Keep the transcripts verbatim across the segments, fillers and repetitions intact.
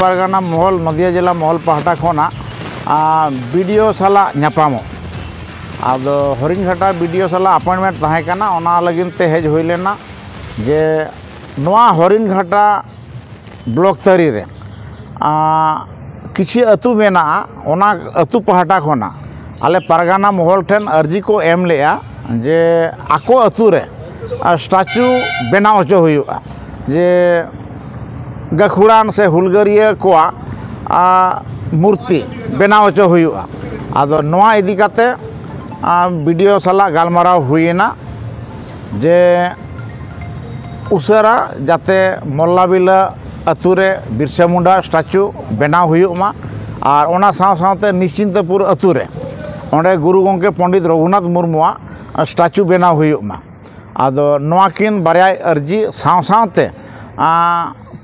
ᱯᱟᱨᱜᱟᱱᱟ ᱢᱚᱦᱚᱞ, ᱱᱚᱫᱤᱭᱟ ᱡᱮᱞᱟ ᱢᱚᱦᱚᱞ ᱯᱟᱦᱴᱟ ᱠᱷᱚᱱᱟᱜ ᱵᱤ ᱰᱤ ᱳ ᱥᱟᱞᱟᱜ ᱧᱟᱯᱟᱢᱚᱜ᱾ ᱟᱫᱚ ᱦᱚᱨᱤᱱᱜᱷᱟᱴᱟ ᱵᱤ ᱰᱤ ᱳ ᱥᱟᱞᱟᱜ ᱟᱯᱚᱭᱮᱱᱴᱢᱮᱱᱴ ᱛᱟᱦᱮᱸ ᱠᱟᱱᱟ, ᱚᱱᱟ ᱞᱟᱹᱜᱤᱫ ᱛᱮ ᱦᱮᱡ ᱦᱩᱭ ᱞᱮᱱᱟ᱾ ᱡᱮ ᱱᱚᱣᱟ ᱦᱚᱨᱤᱱᱜᱷᱟᱴᱟ ᱵᱞᱚᱠ ᱛᱟᱹᱨᱤ ᱨᱮ ᱠᱤᱪᱷᱤ ᱟᱹᱛᱩ ᱢᱮᱱᱟᱜᱼᱟ, ᱚᱱᱟ ᱟᱹᱛᱩ ᱯᱟᱦᱴᱟ ᱠᱷᱚᱱᱟᱜ ᱟᱞᱮ ᱯᱟᱨᱜᱟᱱᱟ ᱢᱚᱦᱚᱞ ᱴᱷᱮᱱ ᱟᱹᱨᱡᱤ ᱠᱚ ᱮᱢ ᱞᱮᱜᱼᱟ ᱡᱮ ᱟᱠᱚ ᱟᱹᱛᱩ ᱨᱮ ᱥᱴᱟᱪᱩ ᱵᱮᱱᱟᱣ ᱦᱚᱪᱚ ᱦᱩᱭᱩᱜᱼᱟ, ᱡᱮ ᱜᱟᱹᱠᱷᱩᱲᱟᱱ ᱥᱮ ᱦᱩᱞᱜᱟᱹᱨᱤᱭᱟᱹ ᱠᱚᱣᱟᱜ ᱢᱩᱨᱛᱤ ᱵᱮᱱᱟᱣ ᱦᱚᱪᱚ ᱦᱩᱭᱩᱜᱼᱟ᱾ ᱟᱫᱚ ᱱᱚᱣᱟ ᱤᱫᱤ ᱠᱟᱛᱮ ᱵᱤ ᱰᱤ ᱳ ᱥᱟᱞᱟᱜ ᱜᱟᱞᱢᱟᱨᱟᱣ ᱦᱩᱭᱮᱱᱟ ᱡᱮ ᱩᱥᱟᱹᱨᱟ ᱡᱟᱛᱮ ᱢᱚᱞᱞᱟᱵᱤᱞᱟ ᱟᱹᱛᱩ ᱨᱮ ᱵᱤᱨᱥᱟ ᱢᱩᱱᱰᱟ ᱥᱴᱟᱪᱩ ᱵᱮᱱᱟᱣ ᱦᱩᱭᱩᱜ ᱢᱟ, ᱟᱨ ᱚᱱᱟ ᱥᱟᱶ ᱥᱟᱶᱛᱮ ᱱᱤᱥᱪᱤᱱᱛᱚᱯᱩᱨ ᱟᱹᱛᱩ ᱨᱮ ᱚᱸᱰᱮ ᱜᱩᱨᱩ ᱜᱚᱢᱠᱮ ᱯᱚᱱᱰᱤᱛ ᱨᱚᱜᱷᱩᱱᱟᱛᱷ ᱢᱩᱨᱢᱩᱣᱟᱜ ᱥᱴᱟᱪᱩ ᱵᱮᱱᱟᱣ ᱦᱩᱭᱩᱜ ᱢᱟ᱾ ᱟᱫᱚ ᱱᱚᱣᱟ ᱠᱤᱱ ᱵᱟᱨᱭᱟ ᱟᱹᱨᱡᱤ ᱥᱟᱶ ᱥᱟᱶᱛᱮ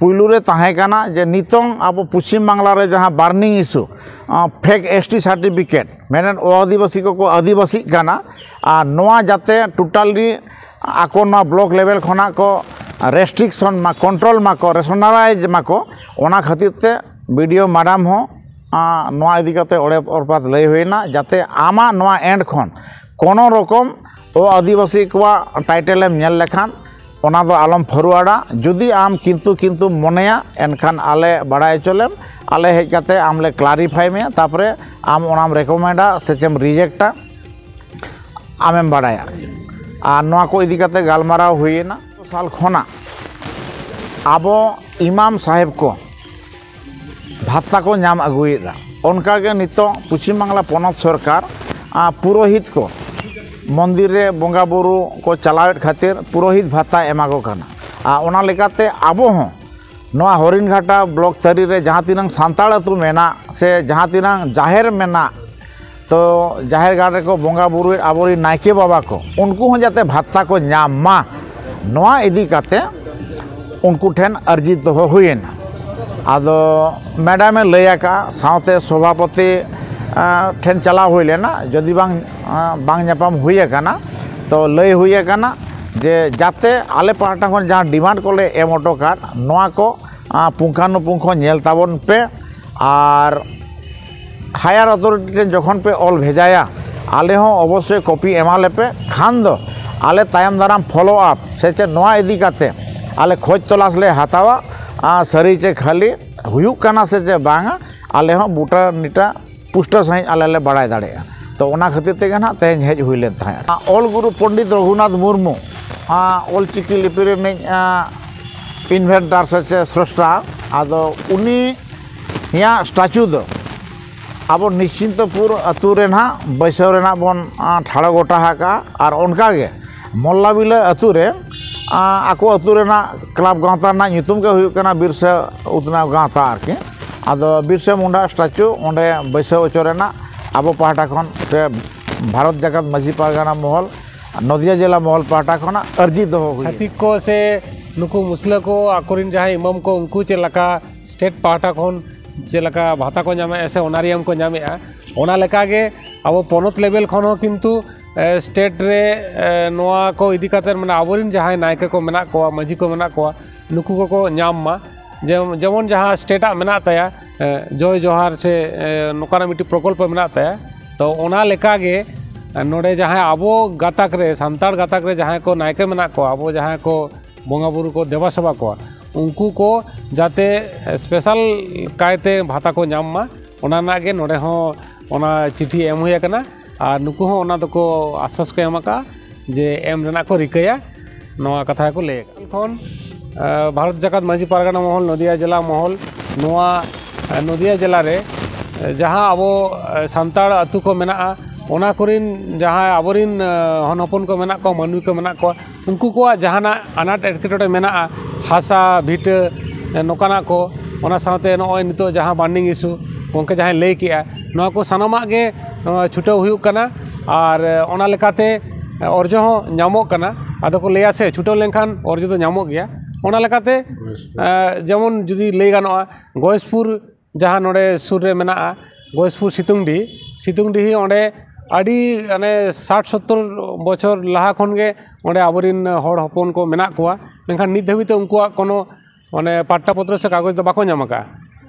ᱯᱩᱭᱞᱩ ᱨᱮ ᱛᱟᱦᱮᱸ ᱠᱟᱱᱟ ᱡᱮ ᱱᱤᱛᱚᱝ ᱟᱵᱚ ᱯᱚᱪᱷᱤᱢ ᱵᱟᱝᱞᱟ ᱨᱮ ᱡᱟᱦᱟᱸ ᱵᱟᱨᱱᱤᱝ ᱤᱥᱩ, ᱯᱷᱮᱠ ᱮᱥ ᱴᱤ ᱥᱟᱨᱴᱤᱯᱷᱤᱠᱮᱴ, ᱢᱮᱱᱮᱫ ᱚ ᱟᱹᱫᱤᱵᱟᱹᱥᱤ ᱠᱚᱠᱚ ᱟᱹᱫᱤᱵᱟᱹᱥᱤᱜ ᱠᱟᱱᱟ, ᱟᱨ ᱱᱚᱣᱟ ᱡᱟᱛᱮ ᱴᱳᱴᱟᱞᱤ ᱟᱠᱚ ᱱᱚᱣᱟ ᱵᱞᱚᱠ ᱞᱮᱵᱮᱞ ᱠᱷᱚᱱᱟᱜ ᱠᱚ ᱨᱮᱥᱴᱨᱤᱠᱥᱚᱱ ᱢᱟ, ᱠᱚᱱᱴᱨᱳᱞ ᱢᱟᱠᱚ, ᱨᱮᱥᱚᱱᱟᱞᱟᱭᱤᱡᱽ ᱢᱟᱠᱚ, ᱚᱱᱟ ᱠᱷᱟᱹᱛᱤᱨ ᱛᱮ ᱵᱤ ᱰᱤ ᱳ ᱢᱮᱰᱟᱢ ᱦᱚᱸ ᱱᱚᱣᱟ ᱤᱫᱤ ᱠᱟᱛᱮ ᱚᱲᱮ ᱚᱨᱯᱟᱛ ᱞᱟᱹᱭ ᱦᱩᱭᱮᱱᱟ, ᱡᱟᱛᱮ ᱟᱢᱟᱜ ᱱᱚᱣᱟ ᱮᱱᱰ ᱠᱷᱚᱱ ᱠᱳᱱᱳ ᱨᱚᱠᱚᱢ ᱚ ᱟᱹᱫᱤᱵᱟᱹᱥᱤ ᱠᱚᱣᱟᱜ ᱴᱟᱭᱴᱮᱞ ᱮᱢ ᱧᱮᱞ ᱞᱮᱠᱷᱟᱱ ᱚᱱᱟ ᱫᱚ ᱟᱞᱚᱢ ᱯᱷᱚᱨᱣᱟᱨᱰᱟ᱾ ᱡᱩᱫᱤ ᱟᱢ ᱠᱤᱱᱛᱩ ᱠᱤᱱᱛᱩᱢ ᱢᱚᱱᱮᱭᱟ, ᱮᱱᱠᱷᱟᱱ ᱟᱞᱮ ᱵᱟᱲᱟᱭ ᱦᱚᱪᱚ ᱞᱮᱢ, ᱟᱞᱮ ᱦᱮᱡ ᱠᱟᱛᱮ ᱟᱢ ᱞᱮ ᱠᱞᱟᱨᱤᱯᱷᱟᱭ ᱢᱮᱭᱟ, ᱛᱟᱨᱯᱚᱨᱮ ᱟᱢ ᱚᱱᱟᱢ ᱨᱮᱠᱚᱢᱮᱱᱰᱟ ᱥᱮ ᱪᱮᱢ ᱨᱤᱡᱮᱠᱴᱟ, ᱟᱢᱮᱢ ᱵᱟᱲᱟᱭᱟ᱾ ᱟᱨ ᱱᱚᱣᱟ ᱠᱚ ᱤᱫᱤ ᱠᱟᱛᱮ ᱜᱟᱞᱢᱟᱨᱟᱣ ᱦᱩᱭᱮᱱᱟ᱾ ᱥᱟᱞ ᱠᱷᱚᱱᱟᱜ ᱟᱵᱚ ᱤᱢᱟᱢ ᱥᱟᱦᱮᱵᱽ ᱠᱚ ᱵᱷᱟᱛᱟ ᱠᱚ ᱧᱟᱢ ᱟᱹᱜᱩᱭᱮᱫᱟ᱾ ᱚᱱᱠᱟᱜᱮ ᱱᱤᱛᱚᱜ ᱯᱚᱪᱷᱤᱢ ᱵᱟᱝᱞᱟ ᱯᱚᱱᱚᱛ ᱥᱚᱨᱠᱟᱨ ᱯᱩᱨᱳᱦᱤᱛ ᱠᱚ ᱢᱚᱱᱫᱤᱨ ᱨᱮ ᱵᱚᱸᱜᱟ ᱵᱩᱨᱩ ᱠᱚ ᱪᱟᱞᱟᱣᱮᱫ ᱠᱷᱟᱹᱛᱤᱨ ᱯᱩᱨᱳᱦᱤᱛ ᱵᱷᱟᱛᱟ ᱮᱢᱟ ᱠᱚ ᱠᱟᱱᱟ᱾ ᱟᱨ ᱚᱱᱟ ᱞᱮᱠᱟᱛᱮ ᱟᱵᱚ ᱦᱚᱸ ᱱᱚᱣᱟ ᱦᱚᱨᱤᱱᱜᱷᱟᱴᱟ ᱵᱞᱚᱠ ᱛᱟᱹᱨᱤ ᱨᱮ ᱡᱟᱦᱟᱸ ᱛᱤᱱᱟᱹᱝ ᱥᱟᱱᱛᱟᱲ ᱟᱹᱛᱩ ᱢᱮᱱᱟᱜ ᱥᱮ ᱡᱟᱦᱟᱸ ᱛᱤᱱᱟᱹᱝ ᱡᱟᱦᱮᱨ ᱢᱮᱱᱟᱜ, ᱛᱚ ᱡᱟᱦᱮᱨ ᱜᱟᱲ ᱨᱮᱠᱚ ᱵᱚᱸᱜᱟ ᱵᱩᱨᱩᱭᱮᱫ ᱟᱵᱚᱨᱮᱱ ᱱᱟᱭᱠᱮ ᱵᱟᱵᱟ ᱠᱚ, ᱩᱱᱠᱩ ᱦᱚᱸ ᱡᱟᱛᱮ ᱵᱷᱟᱛᱟ ᱠᱚ ᱧᱟᱢ ᱢᱟ, ᱱᱚᱣᱟ ᱤᱫᱤ ᱠᱟᱛᱮ ᱩᱱᱠᱩ ᱴᱷᱮᱱ ᱟᱹᱨᱡᱤ ᱫᱚᱦᱚ ᱦᱩᱭᱮᱱᱟ᱾ ᱟᱫᱚ ᱢᱮᱰᱟᱢᱮ ᱞᱟᱹᱭ ᱟᱠᱟᱫᱼᱟ, ᱥᱟᱶᱛᱮ ᱥᱚᱵᱷᱟᱯᱚᱛᱤ ᱴᱷᱮᱱ ᱪᱟᱞᱟᱣ ᱦᱩᱭ ᱞᱮᱱᱟ, ᱡᱩᱫᱤ ᱵᱟᱝ ᱵᱟᱝ ᱧᱟᱯᱟᱢ ᱦᱩᱭ ᱟᱠᱟᱱᱟ, ᱛᱚ ᱞᱟᱹᱭ ᱦᱩᱭ ᱟᱠᱟᱱᱟ ᱡᱮ ᱡᱟᱛᱮ ᱟᱞᱮ ᱯᱟᱦᱴᱟ ᱠᱷᱚᱱ ᱡᱟᱦᱟᱸ ᱰᱤᱢᱟᱱᱰ ᱠᱚᱞᱮ ᱮᱢ ᱦᱚᱴᱚ ᱠᱟᱫ, ᱱᱚᱣᱟ ᱠᱚ ᱟᱸ, ᱯᱩᱝᱠᱷᱟᱱᱩᱯᱩᱝᱠᱷᱚ ᱧᱮᱞ ᱛᱟᱵᱚᱱ ᱯᱮ᱾ ᱟᱨ ᱦᱟᱭᱟᱨ ᱚᱛᱷᱚᱨᱤᱴᱤ ᱴᱷᱮᱱ ᱡᱚᱠᱷᱚᱱ ᱯᱮ ᱚᱞ ᱵᱷᱮᱡᱟᱭᱟ, ᱟᱞᱮ ᱦᱚᱸ ᱚᱵᱚᱥᱥᱳᱭ ᱠᱚᱯᱤ ᱮᱢᱟ ᱞᱮᱯᱮ᱾ ᱠᱷᱟᱱ ᱫᱚ ᱟᱞᱮ ᱛᱟᱭᱚᱢ ᱫᱟᱨᱟᱢ ᱯᱷᱚᱞᱳ ᱟᱯ ᱥᱮ ᱪᱮᱫ ᱱᱚᱣᱟ ᱤᱫᱤ ᱠᱟᱛᱮ ᱟᱞᱮ ᱠᱷᱚᱡᱽ ᱛᱚᱞᱟᱥ ᱞᱮ ᱦᱟᱛᱟᱣᱟ, ᱟᱸ, ᱥᱟᱹᱨᱤ ᱪᱮ ᱠᱷᱟᱹᱞᱤ ᱦᱩᱭᱩᱜ ᱠᱟᱱᱟ ᱥᱮ ᱪᱮ ᱵᱟᱝᱟ, ᱟᱞᱮ ᱦᱚᱸ ᱵᱩᱴᱟᱹ ᱱᱤᱴᱟ ᱯᱩᱥᱴᱟᱹᱣ ᱥᱟᱺᱦᱤᱡ ᱟᱞᱮ ᱞᱮ ᱵᱟᱲᱟᱭ ᱫᱟᱲᱮᱭᱟᱜᱼᱟ᱾ ᱛᱚ, ᱚᱱᱟ ᱠᱷᱟᱹᱛᱤᱨ ᱛᱮᱜᱮ ᱱᱟᱦᱟᱜ ᱛᱮᱦᱮᱧ ᱦᱮᱡ ᱦᱩᱭ ᱞᱮᱱ ᱛᱟᱦᱮᱸᱫ᱾ ᱚᱞ ᱜᱩᱨᱩ ᱯᱚᱱᱰᱤᱛ ᱨᱚᱜᱷᱩᱱᱟᱛᱷ ᱢᱩᱨᱢᱩ, ᱟᱸ, ᱚᱞ ᱪᱤᱠᱤ ᱞᱤᱯᱤ ᱨᱤᱱᱤᱡ, ᱟᱸ, ᱤᱱᱵᱷᱮᱱᱴᱟᱨ ᱥᱮ ᱪᱮᱫ ᱥᱨᱚᱥᱴᱟ, ᱟᱫᱚ ᱩᱱᱤᱭᱟᱜ ᱥᱴᱟᱪᱩ ᱫᱚ ᱟᱵᱚ ᱱᱤᱥᱪᱤᱱᱛᱚᱯᱩᱨ ᱟᱹᱛᱩ ᱨᱮ ᱱᱟᱦᱟᱜ ᱵᱟᱹᱭᱥᱟᱹᱣ ᱨᱮᱱᱟᱜ ᱵᱚᱱ, ᱟᱸ, ᱴᱷᱟᱲᱚ ᱜᱚᱴᱟ ᱟᱠᱟᱫᱼᱟ᱾ ᱟᱨ ᱚᱱᱠᱟᱜᱮ ᱢᱚᱞᱞᱟᱵᱤᱞᱟᱹ ᱟᱹᱛᱩ ᱨᱮ, ᱟᱸ, ᱟᱠᱚ ᱟᱹᱛᱩ ᱨᱮᱱᱟᱜ ᱠᱞᱟᱵᱽ ᱜᱟᱶᱛᱟ ᱨᱮᱱᱟᱜ ᱧᱩᱛᱩᱢ ᱜᱮ ᱦᱩᱭᱩᱜ ᱠᱟᱱᱟ ᱵᱤᱨᱥᱟᱹ ᱩᱛᱱᱟᱹᱣ ᱜᱟᱶᱛᱟ ᱟᱨᱠᱤ᱾ ᱟᱫᱚ ᱵᱤᱨᱥᱟᱹ ᱢᱩᱱᱰᱟ ᱥᱴᱟᱪᱩ ᱚᱸᱰᱮ ᱵᱟᱹᱭᱥᱟᱹᱣ ᱦᱚᱪᱚ ᱨᱮᱱᱟᱜ ᱟᱵᱚ ᱯᱟᱦᱴᱟ ᱠᱷᱚᱱ ᱥᱮ ᱵᱷᱟᱨᱚᱛ ᱡᱟᱠᱟᱛ ᱢᱟᱹᱡᱷᱤ ᱯᱟᱨᱜᱟᱱᱟ ᱢᱚᱦᱚᱞ, ᱱᱚᱫᱤᱭᱟ ᱡᱮᱞᱟ ᱢᱚᱦᱚᱞ ᱯᱟᱦᱴᱟ ᱠᱷᱚᱱᱟᱜ ᱟᱹᱨᱡᱤ ᱫᱚᱦᱚ ᱦᱩᱭ ᱮᱱᱟ᱾ ᱪᱷᱟᱹᱛᱤᱠ ᱠᱚ ᱥᱮ ᱱᱩᱠᱩ ᱢᱩᱥᱞᱟᱹ ᱠᱚ ᱟᱠᱚᱨᱮᱱ ᱡᱟᱦᱟᱸᱭ ᱤᱢᱟᱢ ᱠᱚ, ᱩᱱᱠᱩ ᱪᱮᱫ ᱞᱮᱠᱟ ᱥᱴᱮᱴ ᱯᱟᱦᱴᱟ ᱠᱷᱚᱱ ᱪᱮᱫ ᱞᱮᱠᱟ ᱵᱷᱟᱛᱟ ᱠᱚ ᱧᱟᱢᱮᱫᱼᱟ ᱥᱮ ᱚᱱᱟᱨᱤᱭᱟᱢ ᱠᱚ ᱧᱟᱢᱮᱫᱼᱟ, ᱚᱱᱟ ᱞᱮᱠᱟᱜᱮ ᱟᱵᱚ ᱯᱚᱱᱚᱛ ᱞᱮᱵᱮᱞ ᱠᱷᱚᱱ ᱦᱚᱸ ᱠᱤᱱᱛᱩ, ᱮ, ᱥᱴᱮᱴ ᱨᱮ, ᱮ, ᱱᱚᱣᱟ ᱠᱚ ᱤᱫᱤ ᱠᱟᱛᱮᱫ, ᱢᱟᱱᱮ, ᱟᱵᱚᱨᱮᱱ ᱡᱟᱦᱟᱸᱭ ᱱᱟᱭᱠᱮ ᱠᱚ ᱢᱮᱱᱟᱜ ᱠᱚᱣᱟ, ᱢᱟᱹᱡᱷᱤ ᱠᱚ ᱢᱮᱱᱟᱜ ᱠᱚᱣᱟ, ᱱᱩᱠᱩ ᱠᱚᱠᱚ ᱧᱟᱢ ᱢᱟ᱾ ᱡᱮ-, ᱡᱮᱢᱚᱱ ᱡᱟᱦᱟᱸ ᱥᱴᱮᱴᱟᱜ ᱢᱮᱱᱟᱜ ᱛᱟᱭᱟ, ᱮ, ᱡᱚᱭ ᱡᱚᱦᱟᱨ ᱥᱮ, ᱮ, ᱱᱚᱝᱠᱟᱱᱟᱜ ᱢᱤᱫᱴᱤᱡ ᱯᱨᱚᱠᱚᱞᱯᱚ ᱢᱮᱱᱟᱜ ᱛᱟᱭᱟ, ᱛᱚ ᱚᱱᱟ ᱞᱮᱠᱟᱜᱮ ᱱᱚᱰᱮ ᱡᱟᱦᱟᱸᱭ ᱟᱵᱚ ᱜᱟᱛᱟᱠ ᱨᱮ, ᱥᱟᱱᱛᱟᱲ ᱜᱟᱛᱟᱠ ᱨᱮ ᱡᱟᱦᱟᱸᱭ ᱠᱚ ᱱᱟᱭᱠᱮ ᱢᱮᱱᱟᱜ ᱠᱚᱣᱟ, ᱟᱵᱚ ᱡᱟᱦᱟᱸᱭ ᱠᱚ ᱵᱚᱸᱜᱟ ᱵᱩᱨᱩ ᱠᱚ ᱫᱮᱵᱟ ᱥᱮᱵᱟ ᱠᱚᱣᱟ, ᱩᱱᱠᱩ ᱠᱚ ᱡᱟᱛᱮ ᱥᱯᱮᱥᱟᱞ ᱠᱟᱭᱛᱮ ᱵᱷᱟᱛᱟ ᱠᱚ ᱧᱟᱢ ᱢᱟ, ᱚᱱᱟ ᱨᱮᱱᱟᱜ ᱜᱮ ᱱᱚᱰᱮ ᱦᱚᱸ ᱚᱱᱟ ᱪᱤᱴᱷᱤ ᱮᱢ ᱦᱩᱭ ᱟᱠᱟᱱᱟ᱾ ᱟᱨ ᱱᱩᱠᱩ ᱦᱚᱸ ᱚᱱᱟ ᱫᱚᱠᱚ ᱟᱥᱥᱟᱥ ᱠᱚ ᱮᱢ ᱟᱠᱟᱫᱼᱟ ᱡᱮ ᱮᱢ ᱨᱮᱱᱟᱜ ᱠᱚ ᱨᱤᱠᱟᱹᱭᱟ, ᱱᱚᱣᱟ ᱠᱟᱛᱷᱟ ᱜᱮᱠᱚ ᱞᱟᱹᱭ ᱟᱠᱟᱫᱼᱟ᱾ ᱠᱷᱚᱱ, ᱮ, ᱵᱷᱟᱨᱚᱛ ᱡᱟᱠᱟᱛ ᱢᱟᱹᱡᱷᱤ ᱯᱟᱨᱜᱟᱱᱟ ᱢᱚᱦᱚᱞ, ᱱᱚᱫᱤᱭᱟ ᱡᱮᱞᱟ ᱢᱚᱦᱚᱞ, ᱱᱚᱣᱟ, ᱮ, ᱱᱚᱫᱤᱭᱟ ᱡᱮᱞᱟ ᱨᱮ, ᱮ, ᱡᱟᱦᱟᱸ ᱟᱵᱚ, ᱮ, ᱥᱟᱱᱛᱟᱲ ᱟᱹᱛᱩ ᱠᱚ ᱢᱮᱱᱟᱜᱼᱟ, ᱚᱱᱟ ᱠᱚᱨᱮᱱ ᱡᱟᱦᱟᱸᱭ ᱟᱵᱚᱨᱮᱱ, ᱮ, ᱦᱚᱱ ᱦᱚᱯᱚᱱ ᱠᱚ ᱢᱮᱱᱟᱜ ᱠᱚᱣᱟ, ᱢᱟᱹᱱᱢᱤ ᱠᱚ ᱢᱮᱱᱟᱜ ᱠᱚᱣᱟ, ᱩᱱᱠᱩ ᱠᱚᱣᱟᱜ ᱡᱟᱦᱟᱱᱟᱜ ᱟᱱᱟᱴ ᱮᱴᱠᱮᱴᱚᱬᱮ ᱢᱮᱱᱟᱜᱼᱟ, ᱦᱟᱥᱟ, ᱵᱷᱤᱴᱟᱹ, ᱮ, ᱱᱚᱝᱠᱟᱱᱟᱜ ᱠᱚ, ᱚᱱᱟ ᱥᱟᱶᱛᱮ ᱱᱚᱜᱼᱚᱭ ᱱᱤᱛᱚᱜ ᱡᱟᱦᱟᱸ ᱵᱟᱨᱱᱤᱝ ᱤᱥᱩ ᱜᱚᱢᱠᱮ ᱡᱟᱦᱟᱸᱭ ᱞᱟᱹᱭ ᱠᱮᱜᱼᱟ, ᱱᱚᱣᱟ ᱠᱚ ᱥᱟᱱᱟᱢᱟᱜ ᱜᱮ, ᱮ, ᱪᱷᱩᱴᱟᱹᱣ ᱦᱩᱭᱩᱜ ᱠᱟᱱᱟ᱾ ᱟᱨ, ᱮ, ᱚᱱᱟ ᱞᱮᱠᱟᱛᱮ, ᱮ, ᱚᱨᱡᱚ ᱦᱚᱸ ᱧᱟᱢᱚᱜ ᱠᱟᱱᱟ᱾ ᱟᱫᱚ ᱠᱚ ᱞᱟᱹᱭᱟ ᱥᱮ, ᱪᱷᱩᱴᱟᱹᱣ ᱞᱮᱱᱠᱷᱟᱱ ᱚᱨᱡᱚ ᱫᱚ ᱧᱟᱢᱚᱜ ᱜᱮᱭᱟ᱾ ᱚᱱᱟ ᱞᱮᱠᱟᱛᱮ, ᱮ, ᱡᱮᱢᱚᱱ ᱡᱩᱫᱤ ᱞᱟᱹᱭ ᱜᱟᱱᱚᱜᱼᱟ, ᱜᱚᱭᱮᱥᱯᱩᱨ ᱡᱟᱦᱟᱸ ᱱᱚᱰᱮ ᱥᱩᱨ ᱨᱮ ᱢᱮᱱᱟᱜᱼᱟ, ᱜᱚᱭᱮᱥᱯᱩᱨ ᱥᱤᱛᱩᱝᱰᱤᱦᱤ, ᱥᱤᱛᱩᱝᱰᱤᱦᱤ ᱚᱸᱰᱮ ᱟᱹᱰᱤ, ᱢᱟᱱᱮ, ᱥᱟᱴ ᱥᱚᱛᱛᱚᱨ ᱵᱚᱪᱷᱚᱨ ᱞᱟᱦᱟ ᱠᱷᱚᱱ ᱜᱮ ᱚᱸᱰᱮ ᱟᱵᱚᱨᱮᱱ ᱦᱚᱲ ᱦᱚᱯᱚᱱ ᱠᱚ ᱢᱮᱱᱟᱜ ᱠᱚᱣᱟ, ᱢᱮᱱᱠᱷᱟᱱ ᱱᱤᱛ ᱫᱷᱟᱹᱵᱤᱡ ᱛᱮ ᱩᱱᱠᱩᱣᱟᱜ ᱠᱳᱱᱳ ᱢᱟᱱᱮ ᱯᱟᱴᱴᱟ ᱯᱚᱛᱨᱚ ᱥᱮ ᱠᱟᱜᱚᱡᱽ ᱫᱚ ᱵᱟᱠᱚ ᱧᱟᱢ ᱟᱠᱟᱫᱼᱟ᱾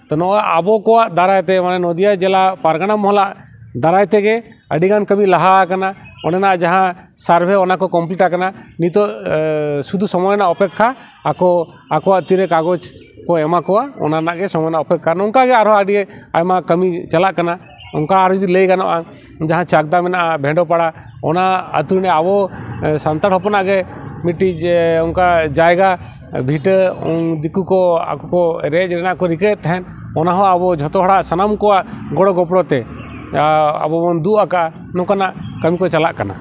ᱛᱚ ᱱᱚᱣᱟ ᱟᱵᱚ ᱠᱚᱣᱟᱜ ᱫᱟᱨᱟᱭ ᱛᱮ, ᱢᱟᱱᱮ ᱱᱚᱫᱤᱭᱟ ᱡᱮᱞᱟ ᱯᱟᱨᱜᱟᱱᱟ ᱢᱚᱦᱞᱟ ᱫᱟᱨᱟᱭ ᱛᱮᱜᱮ ᱟᱹᱰᱤᱜᱟᱱ ᱠᱟᱹᱢᱤ ᱞᱟᱦᱟ ᱟᱠᱟᱱᱟ᱾ ᱚᱸᱰᱮᱱᱟᱜ ᱡᱟᱦᱟᱸ ᱥᱟᱨᱵᱷᱮ, ᱚᱱᱟ ᱠᱚ ᱠᱚᱢᱯᱞᱤᱴ ᱟᱠᱟᱱᱟ᱾ ᱱᱤᱛᱚᱜ ᱮ, ᱥᱩᱫᱷᱩ ᱥᱚᱢᱚᱭ ᱨᱮᱱᱟᱜ ᱚᱯᱮᱠᱠᱷᱟ, ᱟᱠᱚ ᱟᱠᱚᱣᱟᱜ ᱛᱤᱨᱮ ᱠᱟᱜᱚᱡᱽ ᱠᱚ ᱮᱢᱟ ᱠᱚᱣᱟ, ᱚᱱᱟ ᱨᱮᱱᱟᱜ ᱜᱮ ᱥᱚᱢᱚᱭ ᱨᱮᱱᱟᱜ ᱚᱯᱮᱠᱠᱷᱟ᱾ ᱱᱚᱝᱠᱟ ᱜᱮ ᱟᱨᱦᱚᱸ ᱟᱹᱰᱤ ᱟᱭᱢᱟ ᱠᱟᱹᱢᱤ ᱪᱟᱞᱟᱜ ᱠᱟᱱᱟ᱾ ᱚᱱᱠᱟ ᱟᱨ ᱡᱩᱫᱤ ᱞᱟᱹᱭ ᱜᱟᱱᱚᱜᱼᱟ, ᱡᱟᱦᱟᱸ ᱪᱟᱠᱫᱟ ᱢᱮᱱᱟᱜᱼᱟ, ᱵᱷᱮᱰᱚᱯᱟᱲᱟ, ᱚᱱᱟ ᱟᱹᱛᱩ ᱨᱮ ᱟᱵᱚ ᱮ, ᱥᱟᱱᱛᱟᱲ ᱦᱚᱯᱚᱱᱟᱜ ᱜᱮ ᱢᱤᱫᱴᱤᱡ ᱮ, ᱚᱱᱠᱟ ᱡᱟᱭᱜᱟ ᱵᱷᱤᱴᱟᱹ, ᱩᱱ ᱫᱤᱠᱩ ᱠᱚ ᱟᱠᱚ ᱠᱚ ᱨᱮᱡ ᱨᱮᱱᱟᱜ ᱠᱚ ᱨᱤᱠᱟᱹᱭᱮᱫ ᱛᱟᱦᱮᱸᱫ, ᱚᱱᱟ ᱦᱚᱸ ᱟᱵᱚ ᱡᱷᱚᱛᱚ ᱦᱚᱲᱟᱜ, ᱥᱟᱱᱟᱢ ᱠᱚᱣᱟᱜ ᱜᱚᱲᱚ ᱜᱚᱯᱚᱲᱚ ᱛᱮ ᱟ, ᱟᱵᱚ ᱵᱚᱱ ᱫᱩᱜ ᱟᱠᱟᱫᱼᱟ᱾ ᱱᱚᱝᱠᱟᱱᱟᱜ ᱠᱟᱹᱢᱤ ᱠᱚ ᱪᱟᱞᱟᱜ ᱠᱟᱱᱟ᱾